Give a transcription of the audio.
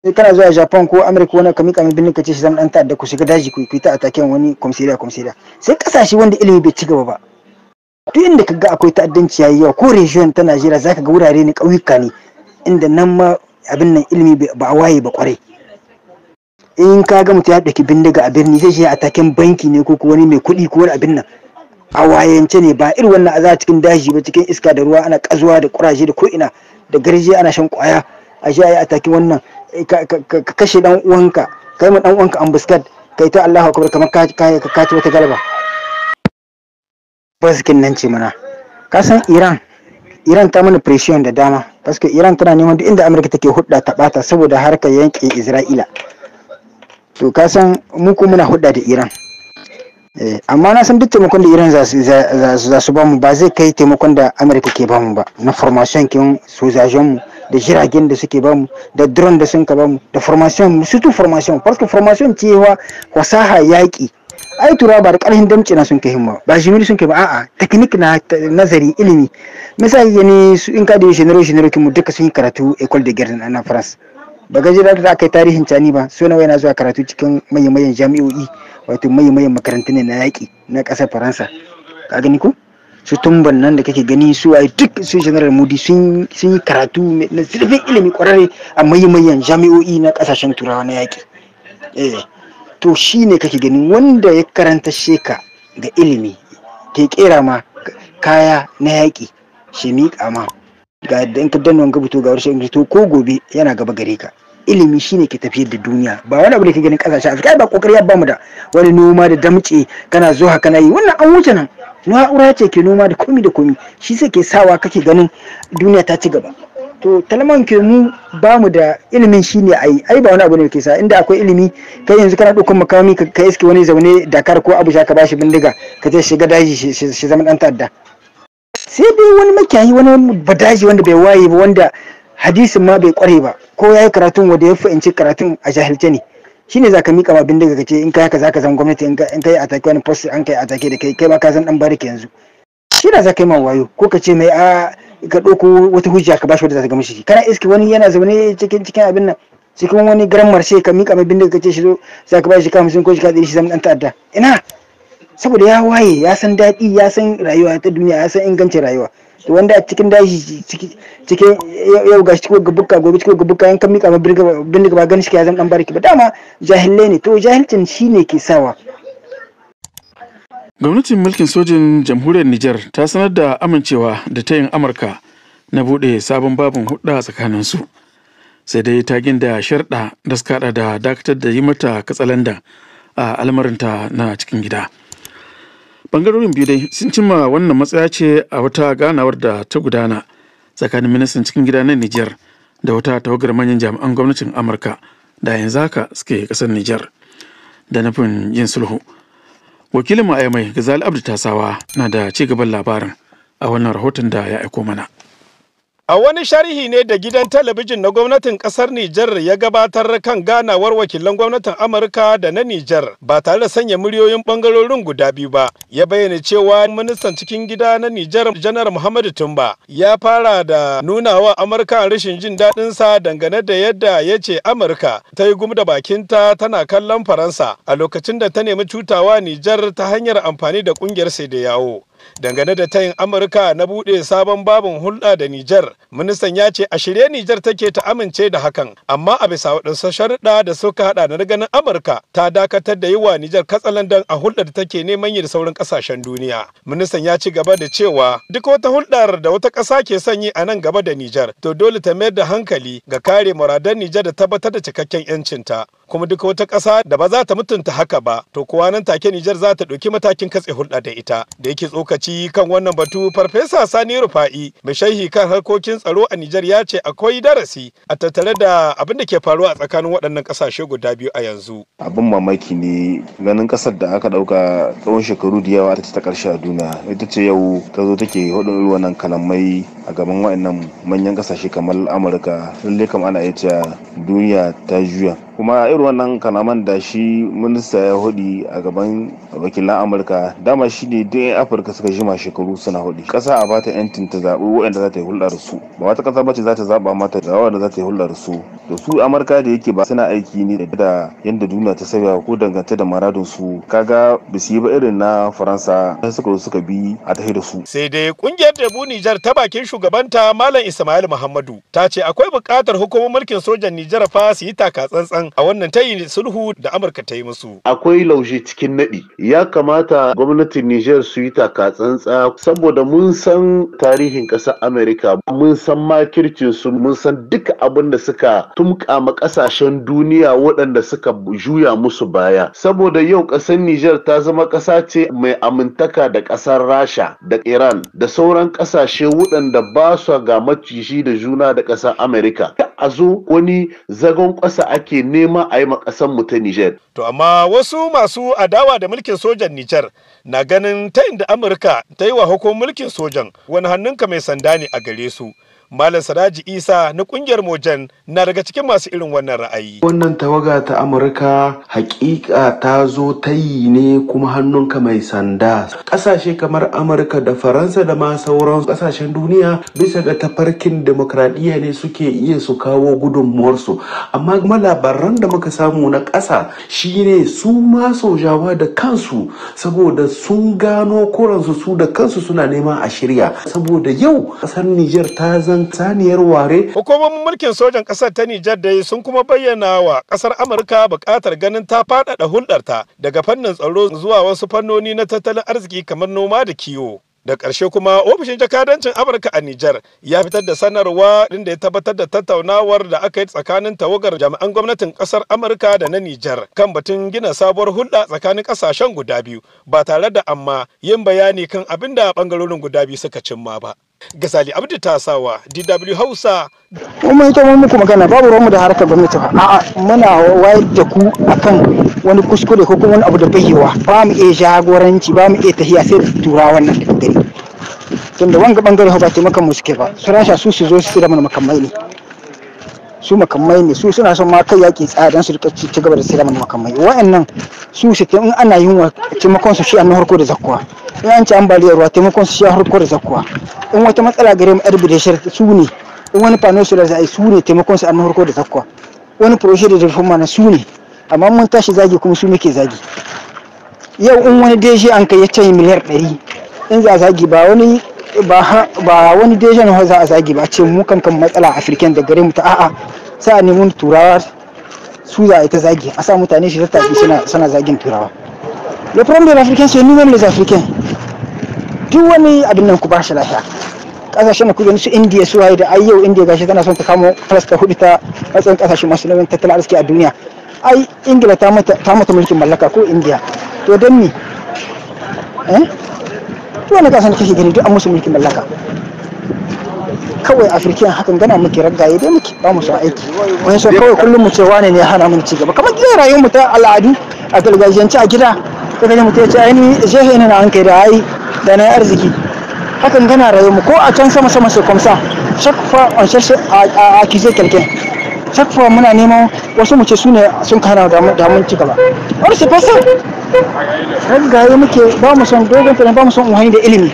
Sai kana zuwa Japan ko America wani ka mika mai bindiga ka ce shi zama dan ta'adda, ku shiga daji ku yi ta ataken wani komisariya. Sai kasashe wanda ilimi bai ci gaba ba. Duk inda ka ga akwai ta'addanci yayi yawa, ko region ta Najeriya zaka ga wurare ne, ƙauyuka ne, inda nan ma abin nan ilimi ba a waye ba kwarai. In ka ga mutum ya ɗauki bindiga a birni, zai je ataken banki ne ko wani mai kuɗi ko wani abin nan a wayance ne, ba irin wannan a za cikin daji ba, cikin iska da ruwa, ana kazuwa da kuraje da ko'ina da garje, ana shan kwaya, a je a yi atakin wannan, ka kashe dan uwanka, kai ma dan uwanka ambuscade, kai ta Allahu akbar kamar ka ci wata galaba. Baskin nan ce mana ka san Iran ta mana pression da dama, paske Iran tana neman duk inda Amurka take hudda ta bata saboda harkar yankin Isra'ila. To ka san mu ko muna hudda da Iran, amma na san duk taimakon da Iran za su bamu ba zai kai taimakon da Amurka ke bamu ba na formation kin sojajen mu, da jiragen da suke bamu, da drone da sun ka bamu, da formation, surtout formation, parce que formation cewa fasaha yaƙi. Ai tura ba da ƙarfin damce na sun kai himma ba, jimiri sun kai ba, a'a, technique na nazari ilimi. Misali yani su in ka da general kin mu duka sun yi karatu école de guerre na France. Ba gaji da aka yi tarihin cani ba, so nawa yana zuwa karatu cikin manyan jami'o'i, wato manyan makarantu ne na yaƙi na ƙasar Faransa. Ka gani ko su Tumban nan da kake gani, su ai duk su General Mudi sun yi karatu na zurfin ilimi ƙwararre a manyan jami'o'i na ƙasashen turawa na yaƙi. To shi ne kake gani wanda ya karanta sheka ga ilimi ke kera ma kaya na yaƙi, shi miƙa ma ga yadda in ka danna wanga buto ga wani, to ko gobe yana gaba gare ka. Ilimi shine ke tafiyar da duniya, ba wani abu da ke ganin kasashen Afirka ba kokari ya bamu da wani noma da damce kana zuwa kana yi wannan, an wuce nan. Na'ura ce ke noma da komi da komi, shi sai ke sawa kake ganin duniya ta ci gaba. To talman ke mu bamu da ilimin shine ai ba wani abu ne ke sa. Inda akwai ilimi, kai yanzu kana ɗaukar makami ka iske wani zaune Dakar ko Abuja, ka bashi bindiga ka ce shiga daji shi zama dan ta'adda. Sai dai wani makiyayi, wani badaji wanda bai waye ba, wanda hadisin ma bai kware ba, ko ya yi karatun wanda ya fahimci karatun a jahilce ne, shine zaka mika ma bindiga ka ce in kai haka zaka zama gwamnati, in kai atake wani post, an kai atake da kai, kai ma ka zan dan bariki yanzu. Shi da zaka yi ma wayo, ko ka ce mai a ka ɗauko wata hujja ka bashi wadda za ta gamshi shi. Kana iske wani yana zaune cikin abin nan, cikin wani garan marshe, ka mika mai bindiga ka ce shi zo, zaka bashi ka 50 ko shi ka 100, shi zama dan ta'adda. Ina? Saboda ya waye, ya san daɗi, ya san rayuwa ta duniya, ya san ingancin rayuwa. To wanda a cikin daji, cikin yau gashi cikin gabuka, gobe cikin gabuka, yan kan mika ma bindiga ba ganin shi ya zama dan bariki ba, dama jahilai ne. To jahilcin shine ke sawa. Gwamnatin mulkin sojin jamhuriyar Nijar ta sanar da amincewa da tayin Amurka na buɗe sabon babin hudda tsakanin su. Sai dai ta ginda sharɗa da suka haɗa da dakatar da yi mata katsalandan a al'amarinta na cikin gida. Bangarorin biyu dai sun cimma wannan matsaya ce a wata ganawar da ta gudana tsakanin ministan cikin gida na Nijar da wata tawagar manyan jami'an gwamnatin Amurka da yanzu haka suke kasar Nijar da nufin yin sulhu. Wakilin mu a mai Gazali Abdu Tasawa na da ci gaban labarin a wannan rahoton da ya aiko mana. A wani sharhi ne da gidan talabijin na gwamnatin kasar Nijar ya gabatar kan ganawar wakilan gwamnatin Amurka da na Nijar ba tare da sanya muryoyin bangarorin guda biyu ba, ya bayyana cewa ministan cikin gida na Nijar, Janar Muhammadu Tumba, ya fara da nuna wa Amurka rashin jin daɗin sa dangane da yadda ya ce Amurka ta yi gum da bakinta tana kallon Faransa a lokacin da ta nemi cutawa Nijar ta hanyar amfani da kungiyar sai da yawo. Dangane da tayin Amurka na buɗe sabon babin hulɗa da Nijar, ministan ya ce a shirye Nijar take ta amince da hakan, amma a bisa waɗansu sharuɗa da suka haɗa na ganin Amurka ta dakatar da yi wa Nijar katsalandan a hulɗar da take neman yi da sauran ƙasashen duniya. Ministan ya ci gaba da cewa duk wata hulɗar da wata ƙasa ke son yi a nan gaba da Nijar, to dole ta mayar da hankali ga kare muradan Nijar da tabbatar da cikakken 'yancinta. Kuma duk wata ƙasa da ba za ta mutunta haka ba, to kuwa nan take Nijar za ta ɗauki matakin katse hulɗa da ita. Da yake tsokaci kan wannan batu, Farfesa Sani Rufa'i, mai sharhi kan harkokin tsaro a Nijar, ya ce akwai darasi a tattare da abin da ke faruwa a tsakanin waɗannan ƙasashe guda biyu a yanzu. Abin mamaki ne ganin ƙasar da aka ɗauka tsawon shekaru da yawa ta ƙarshe a duniya, ita ce yau ta zo take hudu wannan kalamai a gaban waɗannan manyan ƙasashe kamar Amurka. Lallai kam ana iya cewa duniya ta juya. Kuma irin wannan kalaman da shi minista ya hudi a gaban wakilan Amurka dama shi ne duk 'yan Afirka suka jima shekaru suna hudi. Ƙasa a bata 'yancin ta zaɓi waɗanda za ta yi hulɗa da su, ba wata ƙasa bace za ta zaɓa mata da waɗanda za ta yi hulɗa da su. Da su Amurka da yake ba suna aiki ne da yadda duniya ta sauya ko dangance da maradun su, kaga ba su yi ba irin na Faransa suka zo suka bi a tahi da su. Sai dai kungiyar Debu Nijar ta bakin shugabanta Malam Ismail Muhammadu ta ce akwai buƙatar hukumar mulkin sojan Nijar fa su yi taka tsantsan a wannan tayi sulhu da Amurka ta yi musu. Akwai laushe cikin naɗi. Ya kamata gwamnatin Nijar su yi taka tsantsa saboda mun san tarihin ƙasar Amerika, mun san makircin su, mun san duka abin da suka tumƙama ƙasashen duniya waɗanda suka juya musu baya. Saboda yau ƙasar Nijar ta zama ƙasa ce mai amintaka da ƙasar Rasha da Iran da sauran ƙasashe waɗanda ba su ga maciji da juna da ƙasar Amerika. A zo wani zagon ƙasa ake nema a yi ma ƙasar mu ta Nijar. To amma wasu masu adawa da mulkin sojan Nijar na ganin ta inda Amurka ta yi wa hukumar mulkin sojan wani hannunka mai sanda ne a gare su. Malam Siraji Isa na kungiyar Mojan na daga cikin masu irin wannan ra'ayi. Wannan tawaga ta Amurka hakika ta zo ta yi ne kuma hannunka mai sanda. Ƙasashe kamar Amurka da Faransa da ma sauran ƙasashen duniya bisa ga tafarkin demokradiyya ne suke iya su kawo gudunmuwarsu. Amma kuma labaran da muka samu na ƙasa shine su ma sojawa da kansu saboda sun gano kuransu su da kansu suna nema a shirya. Saboda yau ƙasar Nijar ta zan saniyar ware. Hukumomin mulkin sojan ƙasar ta Nijar dai sun kuma bayyana wa ƙasar Amurka buƙatar ganin ta faɗaɗa hulɗarta daga fannin tsaro zuwa wasu fannoni na tattalin arziki kamar noma da kiwo. Da ƙarshe kuma ofishin jakadancin Amurka a Nijar ya fitar da sanarwa inda ya tabbatar da tattaunawar da aka yi tsakanin tawagar jami'an gwamnatin ƙasar Amurka da na Nijar kan batun gina sabuwar hulɗa tsakanin ƙasashen guda biyu ba tare da amma yin bayani kan abin da ɓangarorin guda biyu suka cimma ba. Gazali Abdu Tasawa, DW Hausa. Mun yi ta muku magana babu ruwanmu da harkar gwamnati ba. A'a, muna wayar da ku akan wani kuskure ko kuma wani abu da bai yiwa. Ba mu iya jagoranci, ba mu iya tahiya sai da turawan nan da gari. Tunda wanga bangare ba taimakon mu suke ba. Su Rasha su su zo su tsira mana makamai ne. Su makamai ne, su suna son ma kai yaƙi tsaya don su rika ci gaba da tsira mana makamai. Wa'annan su su in ana yunwa taimakon su shi an harko da zakkuwa. In an ci ambaliyar ruwa taimakon su shi an harko da zakkuwa. In wata matsala gare mu yar bidashar su ne, in wani fano su da za a yi su ne taimakon su an harko da zakkuwa. Wani proje da reforma na su ne, amma mun tashi zagi kuma su muke zagi. Yau in wani deji an kai ya canye miliyar 100 in za a zagi ba wani ba wani dejan za a zagi ba, ce mu kan matsala Afirken da gare mu ta a'a, sai a nemi turawa su za a yi ta zagi, a sa mutane shi tattaki suna zagin turawa. Le problème de l'Africain, c'est nous-mêmes les Africains. Duk wani abin nan ku ba shi lafiya. Kasashen da kuke su India su waye da ai yau India gashi tana son ta kamo plus ta hudu ta matsayin kasashe masu nauyin tattalin arziki a duniya. Ai Ingila ta mata mulkin mallaka ko India. To don me? Eh? Duk wani kasan da kake gani duk an musu mulkin mallaka. Kawai Afirkiyan hakan gana muke raggaye dai muke ba mu son aiki. Wani so kawai kullum mu ce wane ne ya hana mu ci gaba. Kamar gidan rayuwar mu ta al'adu a gargajiyance a gida. Kaga ne mutum ya ce ai ni shehe ne na an kai da ai da na arziki. Hakan gana rayuwar mu ko a can sama sama sai comme ça. Chaque fois on cherche à accuser quelqu'un. Chaque fois muna neman wasu mu ce su ne sun kana da mun ci gaba. Or c'est pas ça. Raggaye muke ba mu son dogon tunani, ba mu son umarni da ilimi.